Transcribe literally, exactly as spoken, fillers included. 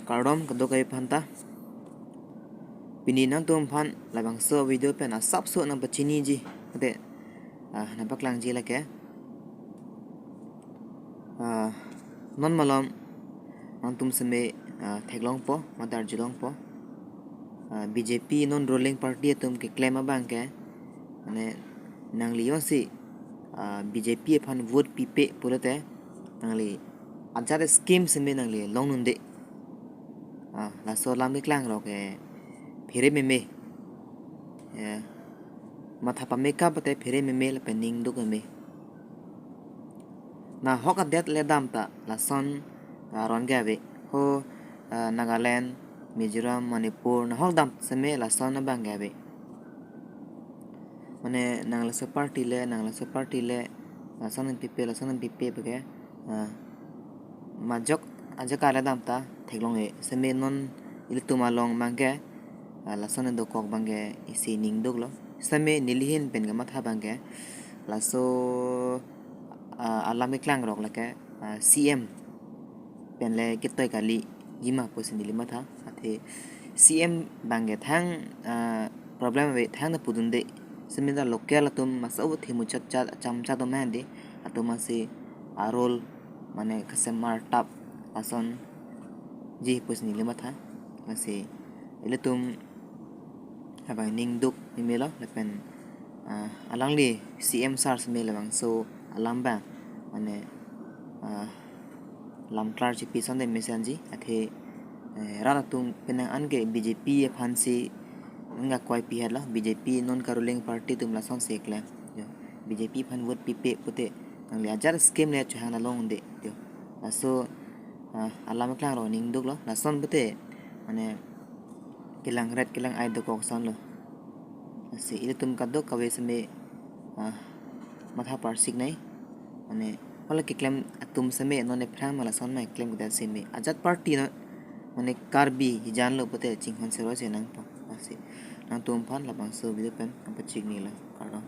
Kardom kadokave aphanta. Pini nangtumphan labangso video pen asapso nangpachiniji, mate, ah, nangpaklangji lake. Ah, non malom nangtum seme, ah, theklongpo, mate arjulongpo. Ah, B J P non ruling party atum keklem abang ke, mane nangli jongsi, ah, B J P aphan vote pipe pulote nangli ajat scheme seme nangli longnunde. Ah, laso alam keklang rok ke phere meme. Ya. Matha pameka pate phere meme lapen ning duk meme. Nahok adet le dam ta lason aron ke ave. Ho, ah, Nagaland, Mizoram, Manipur, nahok dam seme lason abang ke ave. Mane nang laso party le, nang laso party le, lason nangpipe, lason nangpipe pake, ah, majok ajak ale dam ta theklong-e. Seme non ilitum along abang ke, ah, lason dokok abang ke isi ning duklo. Seme nelihin pen kamatha abang ke, laso, ah, alam keklang rok lake, ah, C M pen le ketoi kaliji ma pusi neli matha. Athe C M abang ke thang, ah, problem ave, thang ta pudunde. Seme ta local atum masa u themu chat chat cham chat atum hande, atum masi arol mane kesemar tap lasonji pusi neli matha. Masi ilitum abang ning duk memelo lapen, ah, alangli C M sir seme labangso alam abang mane, ah, lam klar chipi sonde mesenji. Athe, eh, rat atum penang an ke B J P aphansi nangkakoi pihetlo, B J P non ka ruling party atum lasonsi klem. Jo, B J P aphan vote pipe pute nangli ajat scheme le chohang nalongde. Jo, laso, ah, alam keklang rok ning duklo, lason pute mane kelang ret kelang ai dokok sonlo. Lasi ilitum kadokave seme, ah, matha parsiknei. Mane hala keklem atum seme non ephrang ma lason ma klem kedat seme. Ajat party non mane Karbi hijan lo pute chinghon seroi se nangpo. Lasi nangtumphan labangso video pen nangpachinilo, kardom.